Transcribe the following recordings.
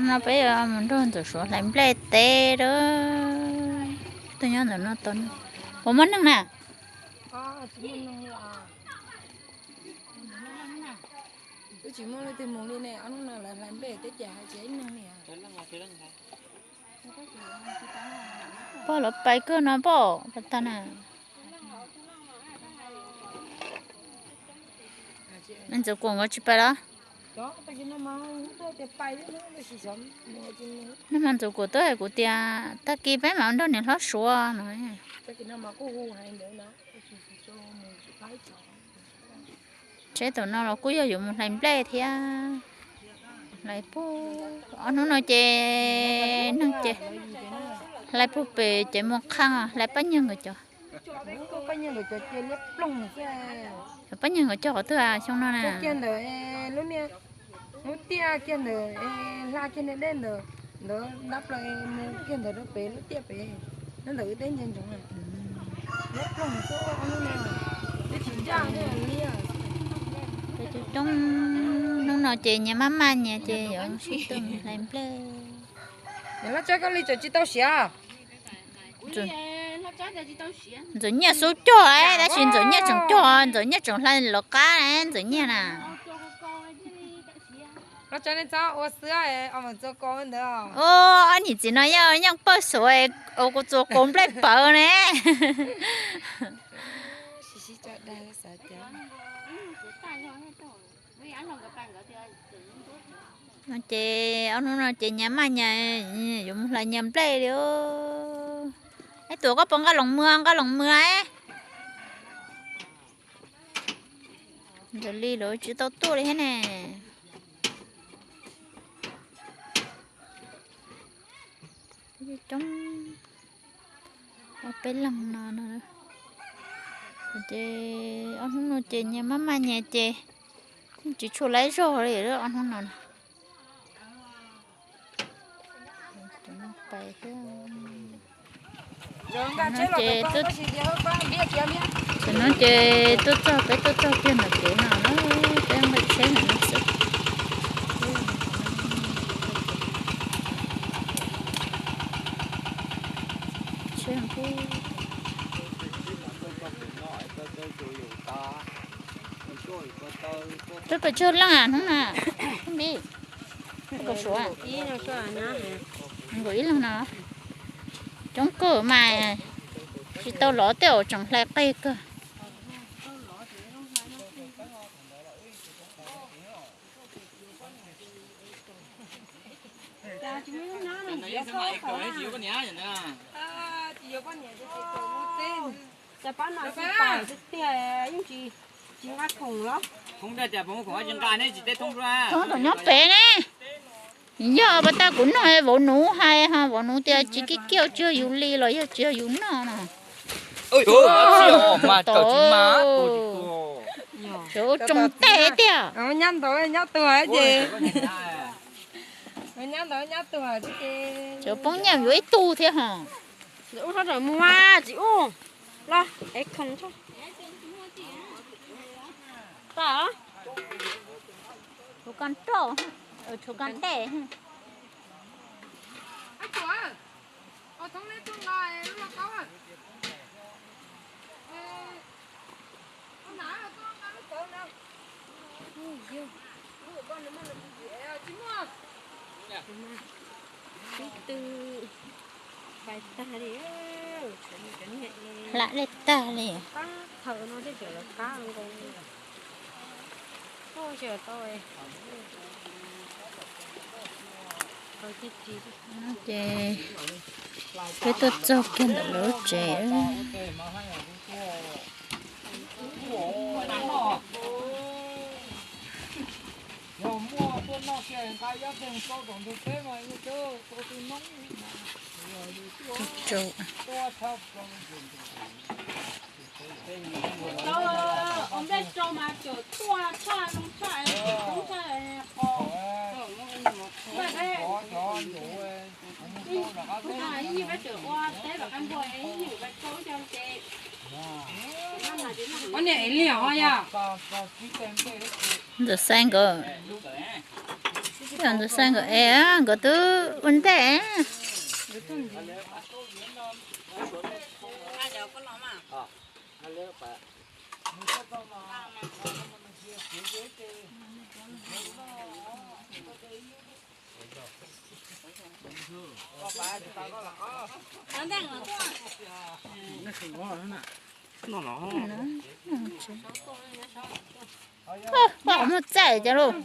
No peb yuav mus nrog Ntxawm Suav hlais nplej teb lawm. Tuaj nyob ntawm no tau, puas muaj neeg na? Twb tsis muaj leej twg mus li ne, ob hnub no lawv hlais nplej teb ces hais tias ib neeg li. Pog lawv pais kawg no pom pas tag na. Ntxawm Kuam nkawd tsis pais los? Nag hmo Ntxawm Kuam twb hais kuv tias tag kis peb mam nrog niam hlob Suav no. Tsheb tam no los kuj yog yuav mus hlais nplej thiab. Hlais puag, ob hnub no ces neeg ces hlais puag pem ces mus qhaj hlais pab nyuag nkawd cov. Pab nyuag nkawd cov qhov twg xyoo no na? Lub tiaj kiag ntawd, hla kiag niag dej ntawd, ntawd ntab plaws mus kiag ntawd rau pem lub tiaj pem, nyob ntawm wb teb ntsia ntsoov. Peb coob coob, hnub no ces nyias maj maj nyias ces yuav sib tw hlais nplej. Hlob Tsab, koj li tseem tsis tau siav? Ntxawm Nyiaj xub cog, tab sis Ntxawm Nyiaj tseem cog, Ntxawm Nyiaj tseem hlais lawv qab, Ntxawm Nyiaj na. Hlob Tsab, nej txhob ua xwb, ob niam txiv no yeej pawj xov, kuv txuas kaus nplej pawv ne. No ces ob hnub no ces nyias maj nyias yuav mus hlais nyias nplej li. Ib tuam koj puas nqa loos mus, nqa loos mus. Ntxawm Lis lawv tsis tau tuaj li thiab ne. Coob, ob peb leeg no no. Ces ob hnub no ces nyias maj maj nyias ces yeej tsis tshua laib zog li ob hnub no na. Tam no ces tuaj txog, peb tuaj txog kiag ntawm kev no na, peb nqis tsheb ntawm no xwb. Twb pes tsawg leej hnub no, Npis? Nkaum ib leeg no. Coob kawg mas, tsis tau lov tej uas tseem hlais qig kawg. Thoob tus nyob pem ne. Yog pas tag kuv nug vauv nuv hais ho vauv nuv tias tsis kiv kiag, tsis yog yus li los yog tsis yog yus noj no. Tsis ua tsoos tej tiag. Tseem poob nyiaj yuav ib tug thiab ho. Ub, tsis ua los es khoom tas. Tshuav koj nroj, tshuav koj ntej. Sib tw pais tag li, tshuav cov niag hla dej tag li. Qab thaws no thiaj tseem lawv qab nkaus li. Ces peb tuaj txog kiag ntawm lawv lub tsev. Ntxawm Xaiv nkawd. Ntxawm Xais nkawd es nkawd twb ua ntej. Pom muaj txaij cov lus.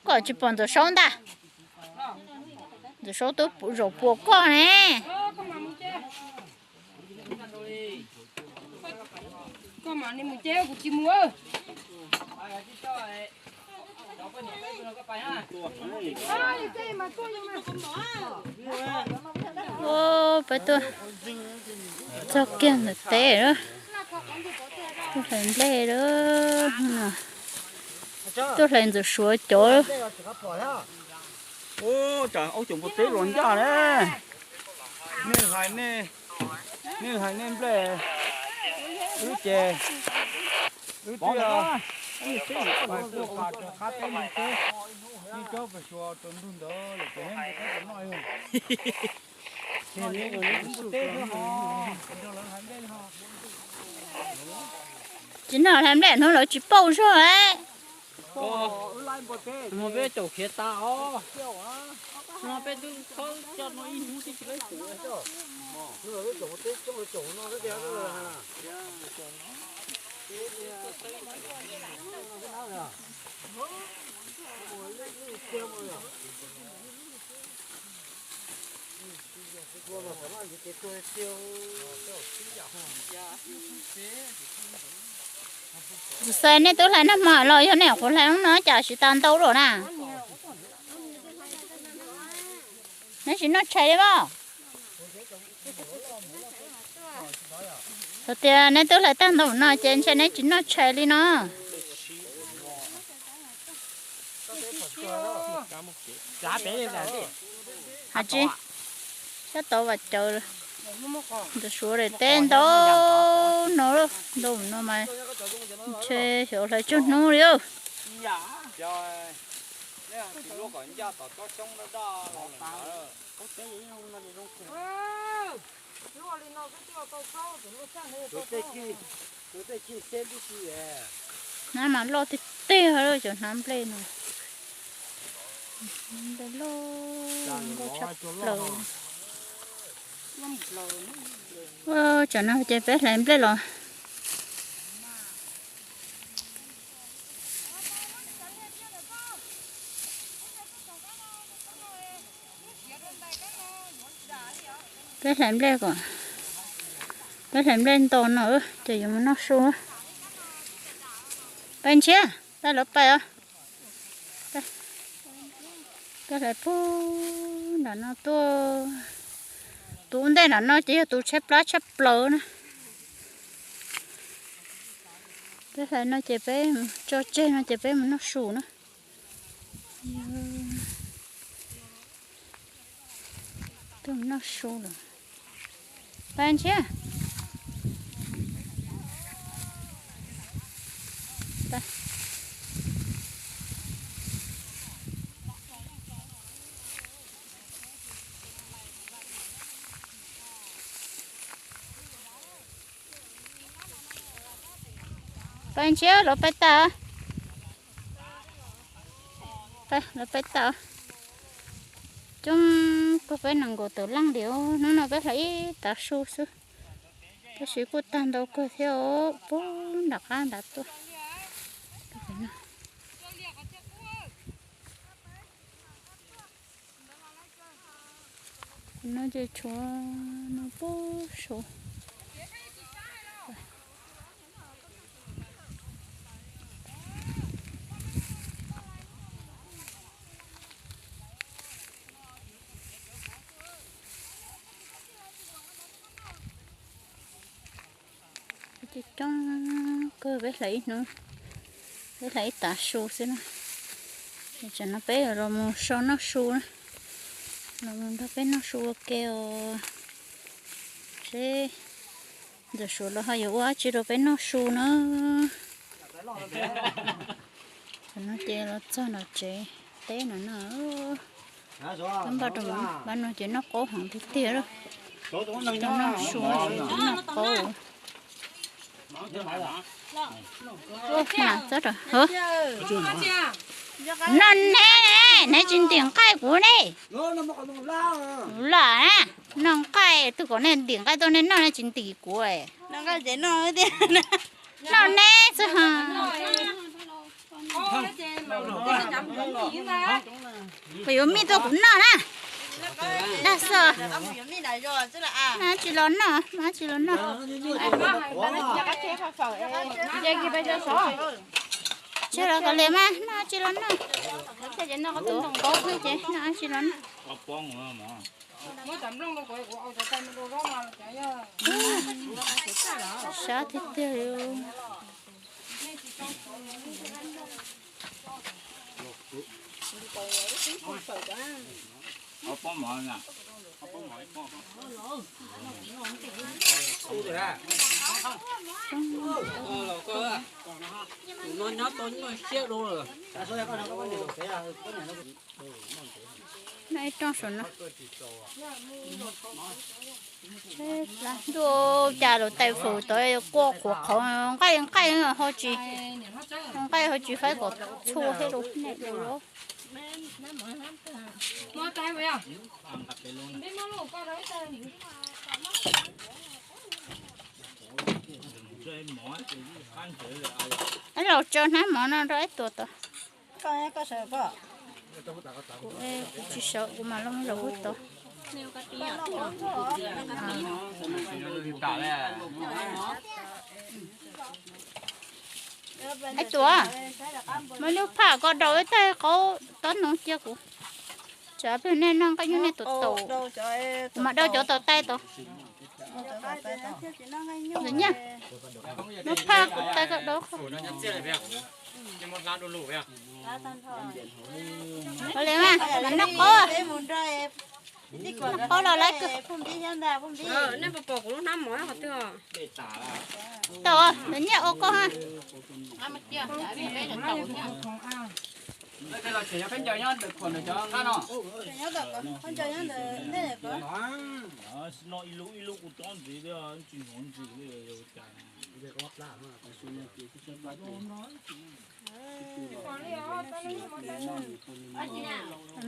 Koj tsis pom Ntxawm Saub ntag. Ntxawm Saub twb zaum puas koj ne. Peb tuaj txog kiag ntawm teb lawm. Tuaj hlais nplej lawm. Tuaj hlais Ntxawm Suav cov. Ub, cas aub cov npua teb los ncaj ne. Nej hlais nej, nej hlais nej nplej, wb ces wb twb pais puag pas rau qab teb ntug teb, ib tsob pas xyuas rau ntug ntawd lawm ces neb npua teb rov noj yog. Tsis noj hlais nplej hnub lawv tsis pauj zog es. Muaj peb caum khiav tas os. No peb twb khawb coj no ib hnub twb tsis laib pum. Ntxawm Xais, nej twb hlais nag hmo los yog nej nyuam qhuav hlais hnub no cas tsis tas ntau lawm na? Neb tsis noj tshais li mas? Thaum tias neb twb hlais tag ntau no ces ntshe neb tsis noj tshais li no. Hais tsis, sab tod Vam Cawv, Ntxawm Suav daim teb ntau no, ntau no mas ntshe xyov hlais tsawg hnub li. Hnab mas loj tiag tiag li cov hnab nplej no. Nplej loj, nkauj tshaj plaws. Ua, tsam no ces peb hlais nplej los. Peb hlais nplej kom, peb hlais nplej ntau no ces yuav mus noj su. Pais ntshiab, peb lawv pais os. Peb hlais puag nram no tuaj. Tus ua ntej nram no ces yog tus tshaib plab tshaj plaws na. Peb hlais no ces peb mus tso tseg no ces peb mus noj su na. Tuaj mus noj su lawm. Pais ntshiab. Pais ntshiab, lawv pais tas. Lawv pais tas. Coob kawg, peb nees nkaum tawm leej li. Hnub no peb hlais ib tav su xwb. Tab sis kuj tag ntau kawg thiab, puag nram qab nrad tuaj. No ces tshuav no puag saud. Coob kawg, peb hlais ib hnub, peb hlais ib tav su xwb na. Tsam no peb yuav los mus so noj su na, los mus nrog peb noj su ua ke os. Seb Ntxawm Suav los ho yuav ua dab tsi rau peb noj su na. No ces los txog nram tsev teb no na. Npaj rau, npaj no ces noj qaub heev tiag tiag lawm. Noj su, noj qaub. Noj ne, neb tsis ntim nqaij kuv ne. Kuv lam noj nqaij, twb kom nej ntim nqaij tuaj nej noj, nej tsis ntim kuv. Noj ne xwb. Kuv yuav mij tuaj kuv noj na. Dag xwb. Mas tsis los noj, mas tsis los noj. Tseg los kav liam mas noj tsis los noj. Tuav qaub xwb ces noj tsis los noj. Sab tiag tiag li. Noj ib rooj saum no. Ntuj, cas lawv tais fawm tod quaj qhuav qhawv, nqaij nqaij ho tsis, nqaij ho tsis faib kom txhua thiab lus nej lus los. Ib los tso hnab mov no rau ib tuam tod. Kuv tsis sawv, kuv mam los zaum ub tod. Ib tuam, muab lub phaj ko daus ib taig qaub tob noov cia kuv. Tsam plig nej noj nqaij nyuj nej tuam taum, kuv mam daus cov tau taij tod. Nyiaj, muab phaj kuv taij koj daus. Ua li mas, mas noj qaub, noj qaub los lawm. Tau, lawv nyiaj ua koj ha.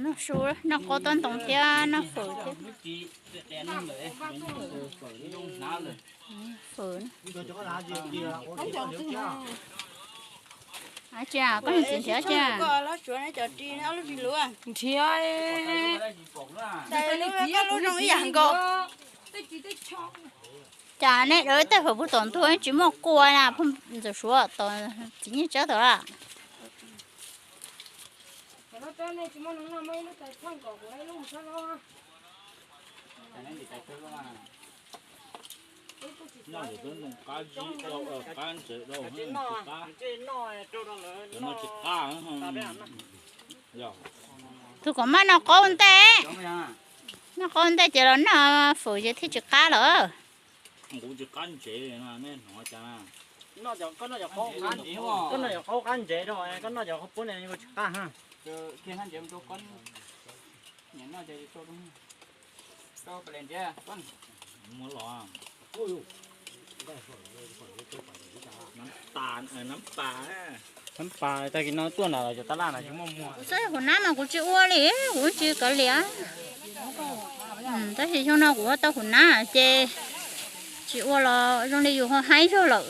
Noj su, noj qaub tob ntoos thiab noj fawm thiab. Fawm. Tsis, koj tsis nrhiav tsis. Nrhiav, lub zoo ib yam nkaus. Cas nej dawb tej fawm puag tom ntug tsis muaj kua na, ntxawm suav tom txiv nyiaj tsawb tod lawm. Tus kom maj noj qaub ntej, noj qaub ntej ces los noj fawm ces thiaj tsis qab lawm. Kuv tsis qab ntsev, nej hnov cas? Koj noj cov qaub qab ntsev rau, koj noj cov qaub pub ne tsis qab ha. Nab pas, nab pas, tag kis no tuaj nram cov tab laj no tsis muaj muag. Kuv txawb hauv nab mas kuv tsis ua li, kuv tsis kav liam. Tab sis xyoo no kuv ua tau hauv nab ces tsis ua los zoo li yus ho haib zog lawm.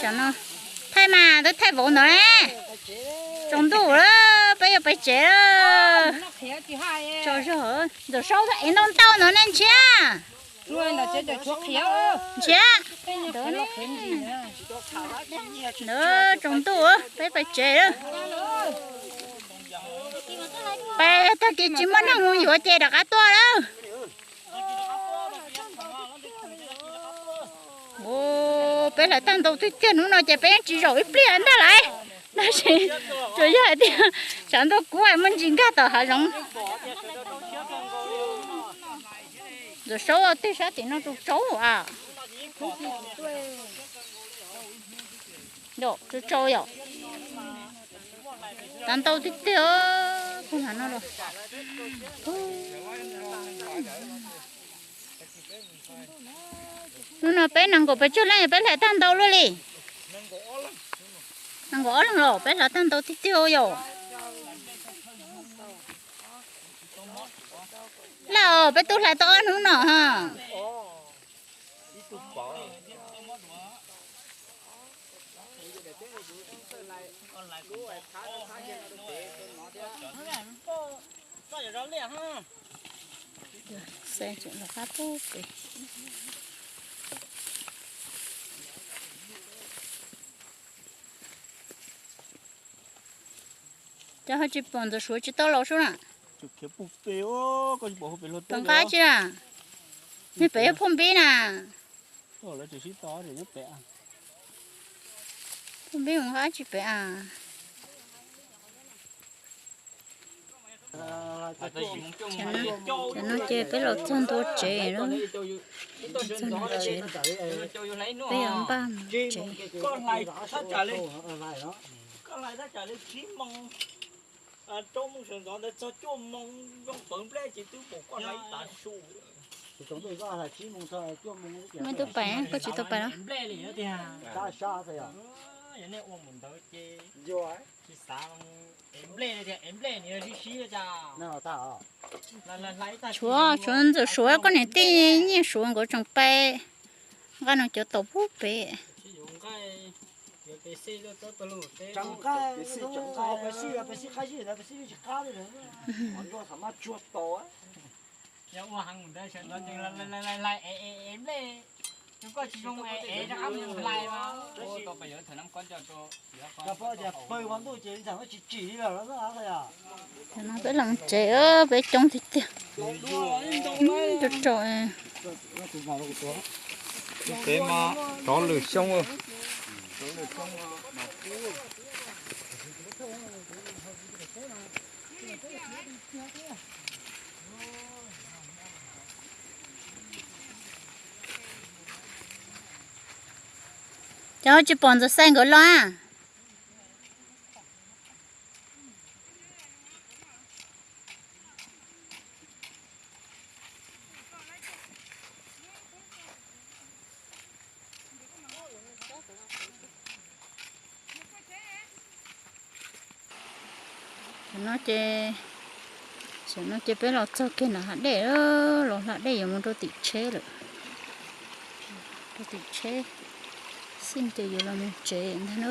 Tam no thaij mas, twb thaij vauv ntawd ne. Tsaus ntuj lawm, peb yuav pais tsev lawm. Tsaus zog, Ntxawm Saub ev ntau ntau ntawd ne ntshiab. Ntshiab. Ntawd, tsaus ntuj, peb pais tsev lawm. Peb tag kis tsis muaj neeg mus yuav ces rov qab tuaj lawm. Peb hlais tag ntau tiag tiag, hnub no ces peb yeej tsis zaum ib pliag ntag lauj. Tab sis tsuas yog hais tias tshav ntuj kub muaj ntsis nkag tom hav zoov. Ntxawm Saub tej sab tim no tsaus tsaus a. Tsaus tsaus yom. Tag ntau tiag tiag os, phooj ywg no los. Hnub no peb nees nkaum pes tsawg leej peb hlais tag ntau luaj li? Nees nkaum ob leeg los peb hlais tag ntau tiag tiag yom. Laj os, peb twb hlais tau ob hnub no ha. Xav tseem los qab pub pem. Cov ho tsis pom ntxawm Suav tsis tau los sub na. Tau nqa tsi na? Niag pem yog Phoj Npib na. Phoj Npib mus nqa tsi pem a? Cov no ces peb los txog ntua tsev lawm. Txog ntua tsev, peb yuav npaj mus tsev. Muaj ib tug pais, koj tsis tau pais los? Tshuav, tshuav ntxawm Suav koj niam tij Nyiaj Suav nkawd tseem pais nqa nws cov taum pub pem. Cov no peb los tsev, peb coob tiag tiag. Rau rau. Peb mas rov lwm xyoo. Cov tsis pom ntxawm Xais nkawd los a? Tam no ces, tam no ces peb los txog kiag nram hav dej, los hla dej yuav mus rau tim tsheb lawm. Rau tim tsheb, xij ces yuav los mus tsev ntag na.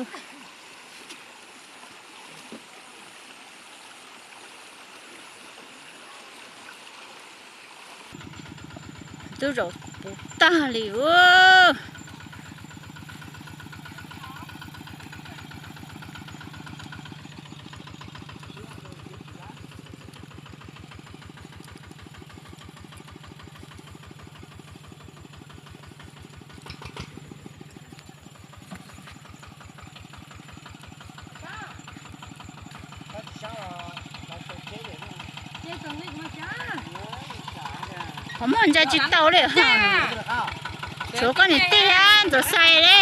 Twb zaum puv tag li ua. Qhov muag ntsa tsis tau li. Tshuav koj niam tij thiab ntxawm Xais li.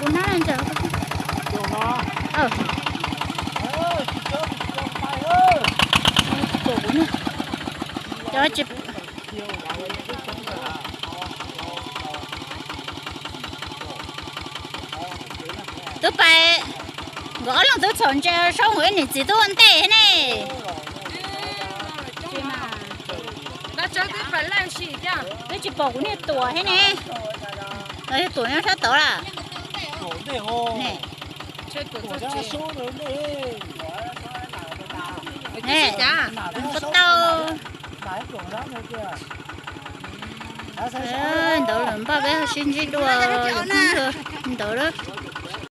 Kuv nab ntsa. Cov tsis Twb pais, nkawd ob leeg twb txhaum ntse saub, nkawd ib niam txiv twb ua ntej ne. Twb tsis pom kuv niag tuam thiab ne. Los yog tuam nyob sab tod lawm. Ne, kuv tau. Ntawd lawm npaj peb ho sib ntsib dua, ntawd lawm.